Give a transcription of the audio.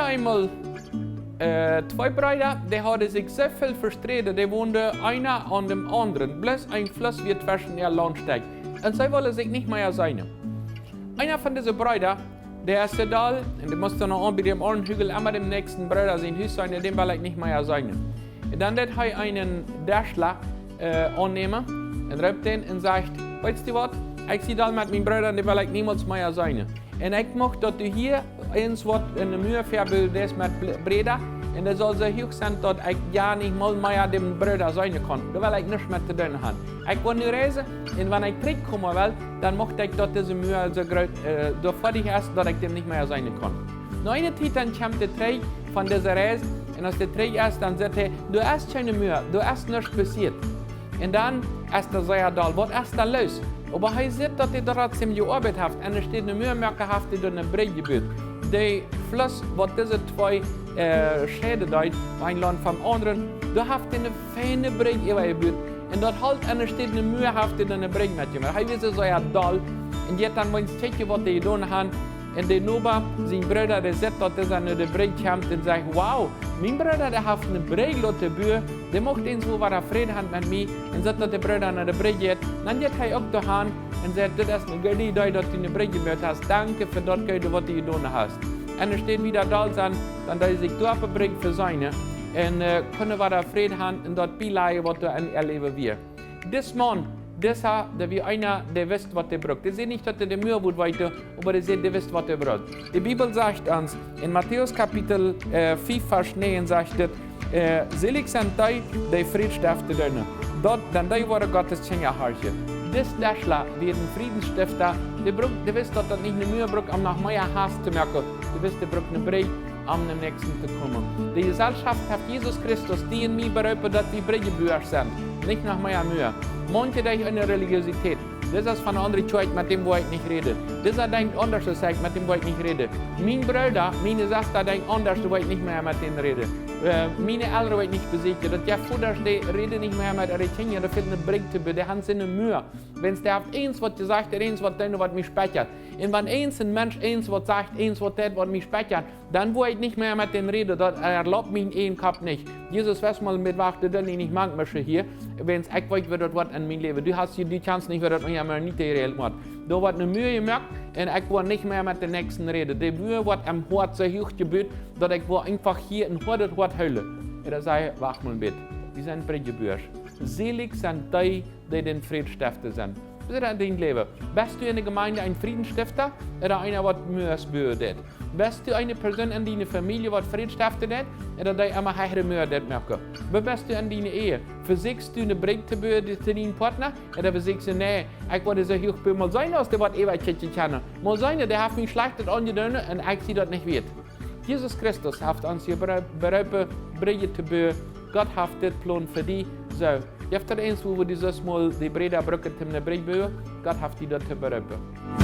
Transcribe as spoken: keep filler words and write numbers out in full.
Eemol twee Breeda, dee hauden sikj soo väl vesträden, dee wonden eena aun däm aundren, bloos een Fluss wia tweschen äa Launtstekj. Un see wullen sikj nich mea seenen. Eena von dise Breeda, dee es soo doll, un dee must dan aun bie däm aundren Hügel emma däm näakjsten Brooda sien Hus seenen, dän well ekj nich mea seenen. Un dan deed hee eenen Deschla aunnämen un roopt dän un sajcht: Weetst du waut? Ekj sie doll met mien Brooda, dän well ekj niemols mea seenen. Un ekj mucht, daut du hia eens waut en de Mua väabuen deist met Breeda, un dee saul soo huach sennen, daut ekj jo nich mol mea dän Brooda seenen kaun. Doa well ekj nuscht met to doonen han. Ekj woa nu reisen, un wan ekj trigj komen well, dan mucht ekj, daut dise Mua soo groot doa foadich es, daut ekj dän nich mea seenen kaun. No eene Tiet dan kjemt dee trigj von dise Reis, un aus dee trigj es, dan sajcht hee: Doa es kjeene Mua, doa es nuscht passieet. Un dan es dee sea doll: Waut es doa loos? Oba hee sitt, daut dee doa trotzdäm jeoabeit haft. Enne Städ ne Mua moaken, haft dee doa ne Brigj jebut. De Fluss, waut dise twee scheeden deed, een Launt vom aundren, doa haft dee ne feine Brigj äwajebut. Un daut Holt, enne Städ ne Mua, haft dee doa ne Brigj met jemoakt. Hee wia soo sea doll. Un jeit dan mau kjikjen, waut dee jedonen han. Un de Noba sien Brooda, dee sitt, daut dee no de Brigj kjemt, un sajcht: Wow, mien Brooda, dee haft ne Brigj loten buen. Dee mucht eens woa wada Fräd han met mie. Un sitt, daut de Brooda no de Brigj jeit. Dan jeit hee uk doa han un sajcht: Dit es ne goode Idee, daut du ne Brigj jemoakt hast. Danke fa daut Goode, waut du jedonen hast. Enne Städ wieda doll sennen, dan deeden see sikj doa opp de Brigj veseenen un kunnen wada Fräd han un daut bielajen, waut doa en äa Läwen wia. Dis Maun, disa, dee wia eena, dee wist, waut dee brukt. Dee säd nich, daut dee de Mua wudd weeten, oba dee säd, dee wist, waut dee brukt. De Bibel sajcht ons en Matäus Kapitel fief, Varsch näajen sajcht et: Seelich sent dee, dee Frädsteften doonen, dan dee woaren Gottes Kjinja horchen. Dis Deschla wia een Friedensstifta. Dee wist, daut daut nich ne Mua brukt, om noch mea Hast to moaken. Dee wist, dee brukt ne Brigj, om däm Näakjsten to komen. De Jeselschoft haft Jesus Christus die un mie beroopen, daut wie Brigjebuasch sent, nich noch mea Mua. Maunche denkjen aun Religiosität: Dis es von ne aundre Kjoakj, met däm woa ekj nich räden. Disa denkjt aundasch aus ekj, met däm woa ekj nich räden. Mien Brooda, miene Sesta denkjt aundasch, doa woa ekj nich mea met dän räden. Miene Elren woa ekj nich besieekjen. Daut jeft Vodasch, dee räden nich mea met äare Kjinja, doa fält ne Brigj to buen, dee han soone Mua. Wiels dee haft eens waut jesajcht, eens waut jedonen, waut mie spekjat. Un wan eens een Mensch eens waut sajcht, eens waut deit, waut mie spekjat, dan woa ekj nich mea met dän räden. Daut erlaubt mien ieejnen Kopp nich. Jesus, wees mol met wajch, daut du dee nich mank moscht hia. Wiels ekj weet, woo daut woat en mien Läwen. Du hast, du kjanst nich, woo daut unja Mennoniten jerajelt woat. Doa woat ne Mua jemoakt un ekj woa nich mea met dän Näakjsten räden. De Mua woat em Hoat soo huach jebut, daut ekj woa eenfach hia een hoadet Hoat hoolen. Ea säd: Wacht mol, bät. Wie sent Brigjebuasch. Seelich sent dee, dee de Frädstefta sent. Woo es daut en dien Läwen? Best du en de Jemeent een Friedensstifta, ooda eena, waut Muas buen deit? Best du eene Persoon en diene Famielje, waut Frädstefta deit, ooda dee emma hechre Mua deit moaken? Woo best du en diene Ehe? Vesieekjst du ne Brigj to buen to dienen Partna, ooda vesieekjst du: Nä, ekj woa dee soo huach buen, mol seenen, aus dee waut äwakjikjen kaun. Mol seenen, dee haft mie schlajchtet aunjedonen un ekj sie daut nich wieet. Jesus Christus haft ons hia beroopen, Brigj to buen. Gott haft dit Plon fa die. Soo, jeft daut eens, wua du sust mol de Breeda brucken, om ne Brigj buen? Gott haft die doatoo beroopen.